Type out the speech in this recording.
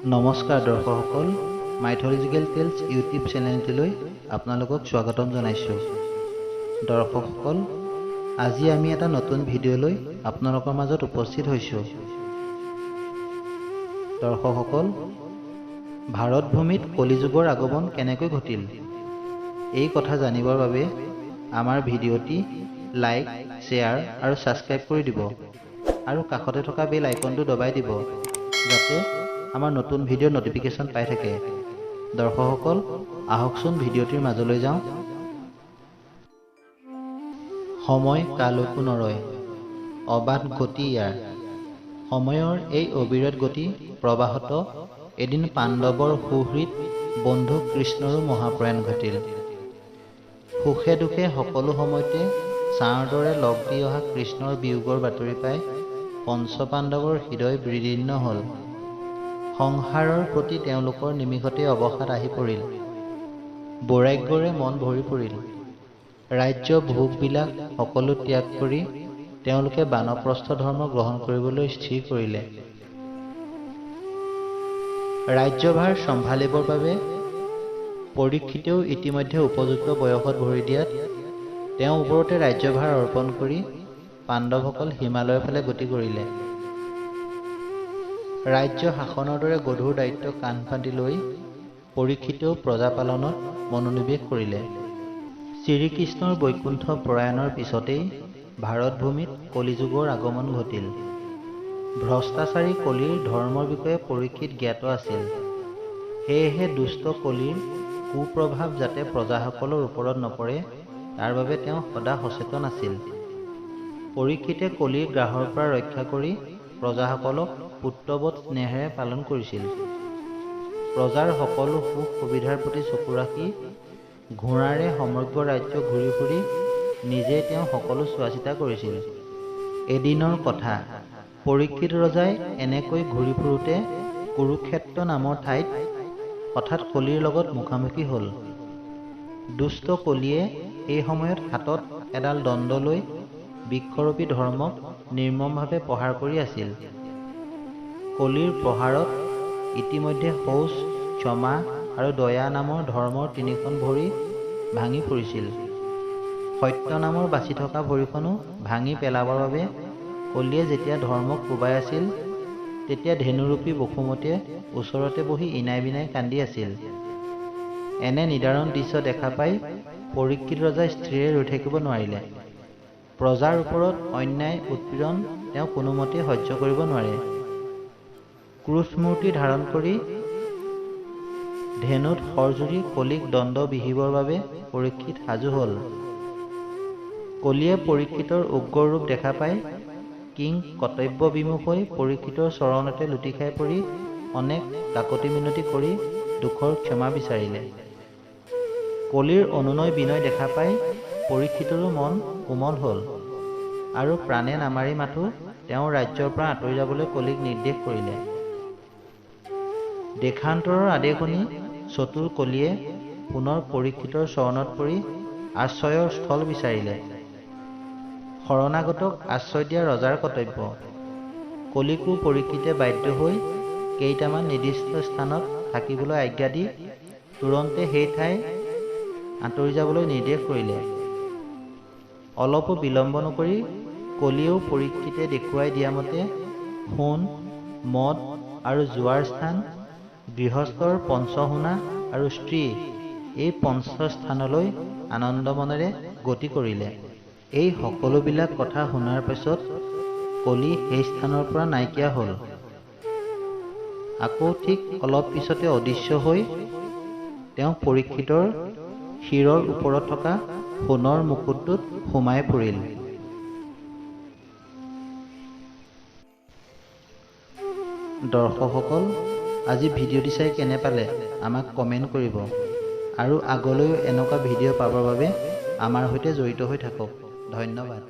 নমস্কাৰ দৰ্শকসকল, mythological tales YouTube চেনেলটিলৈ আপোনালোকক স্বাগতম জনাইছোঁ। দৰ্শকসকল, আজি আমি এটা নতুন ভিডিঅ'লৈ আপোনালোকৰ মাজত উপস্থিত হৈছোঁ। দৰ্শকসকল, ভাৰতভূমিত কলিযুগৰ আগমন কেনেকৈ ঘটিল, এই কথা জানিবৰ বাবে আমাৰ ভিডিঅ'টি লাইক, শ্বেয়াৰ আৰু ছাবস্ক্ৰাইব কৰি দিব আৰু কাষতে থকা বেল আইকনটো দবাই দিব, যাতে আমাৰ নতুন ভিডিঅ'ৰ ন'টিফিকেশ্যন পাই থাকে। দৰ্শকসকল, আহকচোন ভিডিঅ'টিৰ মাজলৈ যাওঁ। সময় কালৈকো নৰয়, অবাধ গতি ইয়াৰ। সময়ৰ এই অবিৰত গতি প্ৰবাহত এদিন পাণ্ডৱৰ সুহৃদ বন্ধু কৃষ্ণৰো মহাপ্ৰয়াণ ঘটিল। সুখে দুখে সকলো সময়তে ছাঁৰ দৰে লগ দি অহা কৃষ্ণৰ বিয়োগৰ বাতৰি পাই পঞ্চপাণ্ডৱৰ হৃদয় বিদীৰ্ণ হ'ল। সংসাৰৰ প্ৰতি তেওঁলোকৰ নিমিষতেই অৱসাদ আহি পৰিল, বৈৰাগ্যৰে মন ভৰি পৰিল। ৰাজ্য ভোগবিলাক সকলো ত্যাগ কৰি তেওঁলোকে বানপ্ৰস্থ ধৰ্ম গ্ৰহণ কৰিবলৈ স্থিৰ কৰিলে। ৰাজ্যভাৰ চম্ভালিবৰ বাবে পৰীক্ষিতেও ইতিমধ্যে উপযুক্ত বয়সত ভৰি দিয়াত তেওঁৰ ওপৰতে ৰাজ্যভাৰ অৰ্পণ কৰি পাণ্ডৱসকল হিমালয়ৰ ফালে গতি কৰিলে। ৰাজ্য শাসনৰ দৰে গধুৰ দায়িত্ব কান্ধ পাতি লৈ পৰীক্ষিতেও প্ৰজাপালনত মনোনিৱেশ কৰিলে। শ্ৰীকৃষ্ণৰ বৈকুণ্ঠ প্ৰয়াণৰ পিছতেই ভাৰতভূমিত কলিযুগৰ আগমন ঘটিল। ভ্ৰষ্টাচাৰী কলিৰ ধৰ্মৰ বিষয়ে পৰীক্ষিত জ্ঞাত আছিল। সেয়েহে দুষ্ট কলিৰ কুপ্ৰভাৱ যাতে প্ৰজাসকলৰ ওপৰত নপৰে, তাৰ বাবে তেওঁ সদা সচেতন আছিল। পৰীক্ষিতে কলিৰ গ্ৰাহৰ পৰা ৰক্ষা কৰি প্ৰজাসকলক পুত্ৰবৎ স্নেহেৰে পালন কৰিছিল। প্ৰজাৰ সকলো সুখ সুবিধাৰ প্ৰতি চকু ৰাখি ঘোঁৰাৰে সমগ্ৰ ৰাজ্য ঘূৰি ফুৰি নিজেই তেওঁ সকলো চোৱাচিতা কৰিছিল। এদিনৰ কথা, পৰীক্ষিত ৰজাই এনেকৈ ঘূৰি ফুৰোঁতে কুৰুক্ষেত্ৰ নামৰ ঠাইত হঠাৎ কলিৰ লগত মুখামুখি হ'ল। দুষ্ট কলিয়ে সেই সময়ত হাতত এডাল দণ্ড লৈ বৃক্ষৰূপী ধৰ্মক নিৰ্মমভাৱে প্ৰহাৰ কৰি আছিল। কলিৰ প্ৰহাৰত ইতিমধ্যে শৌচ, ক্ষমা আৰু দয়া নামৰ ধৰ্মৰ তিনিখন ভৰি ভাঙি পৰিছিল। সত্য নামৰ বাচি থকা ভৰিখনো ভাঙি পেলাবৰ বাবে কলিয়ে যেতিয়া ধৰ্মক কোবাই আছিল, তেতিয়া ধেনুৰূপী বসুমতীয়ে ওচৰতে বহি ইনাই বিনাই কান্দি আছিল। এনে নিদাৰুণ দৃশ্য দেখা পাই পৰীক্ষিত ৰজাই স্থিৰে ৰৈ থাকিব নোৱাৰিলে। প্ৰজাৰ ওপৰত অন্যায় উৎপীড়ন তেওঁ কোনোমতেই সহ্য কৰিব নোৱাৰে। ক্ৰোধমূৰ্তি ধাৰণ কৰি ধেনুত সৰজুৰি কলিক দণ্ড বিহিবৰ বাবে পৰীক্ষিত সাজু হ'ল। কলিয়ে পৰীক্ষিতৰ উগ্ৰ ৰূপ দেখা পাই কিং কৰ্তব্য বিমুখ হৈ পৰীক্ষিতৰ চৰণতে লুটি খাই পৰি অনেক কাকতি মিনতি কৰি দুখৰ ক্ষমা বিচাৰিলে। কলিৰ অনুনয় বিনয় দেখা পাই পৰীক্ষিতৰো মন কোমল হ'ল আৰু প্ৰাণে নামাৰি মাথো তেওঁৰ ৰাজ্যৰ পৰা আঁতৰি যাবলৈ কলিক নিৰ্দেশ কৰিলে। দেশান্তৰৰ আদেশ শুনি চতুৰ কলিয়ে পুনৰ পৰীক্ষিতৰ চৰণত পৰি আশ্ৰয়ৰ স্থল বিচাৰিলে। শৰণাগতক আশ্ৰয় দিয়া ৰজাৰ কৰ্তব্য। কলিকো পৰীক্ষিতে বাধ্য হৈ কেইটামান নিৰ্দিষ্ট স্থানত থাকিবলৈ আজ্ঞা দি তুৰন্তে সেই ঠাই আঁতৰি যাবলৈ নিৰ্দেশ কৰিলে। অলপো বিলম্ব নকৰি কলিয়েও পৰীক্ষিতে দেখুৱাই দিয়া মতে সোণ, মদ আৰু জোৱাৰ স্থান, গৃহস্থৰ পঞ্চসোণা আৰু স্ত্ৰী এই পঞ্চস্থানলৈ আনন্দ মনেৰে গতি কৰিলে। এই সকলোবিলাক কথা শুনাৰ পিছত কলি সেই স্থানৰ পৰা নাইকিয়া হ'ল। আকৌ ঠিক অলপ পিছতে অদৃশ্য হৈ তেওঁ পৰীক্ষিতৰ শিৰৰ ওপৰত থকা সোণৰ মুকুটটোত সোমাই পৰিল। দৰ্শকসকল, আজি ভিডিঅ'টি চাই কেনে পালে আমাক কমেণ্ট কৰিব আৰু আগলৈও এনেকুৱা ভিডিঅ' পাবৰ বাবে আমাৰ সৈতে জড়িত হৈ থাকক। ধন্যবাদ।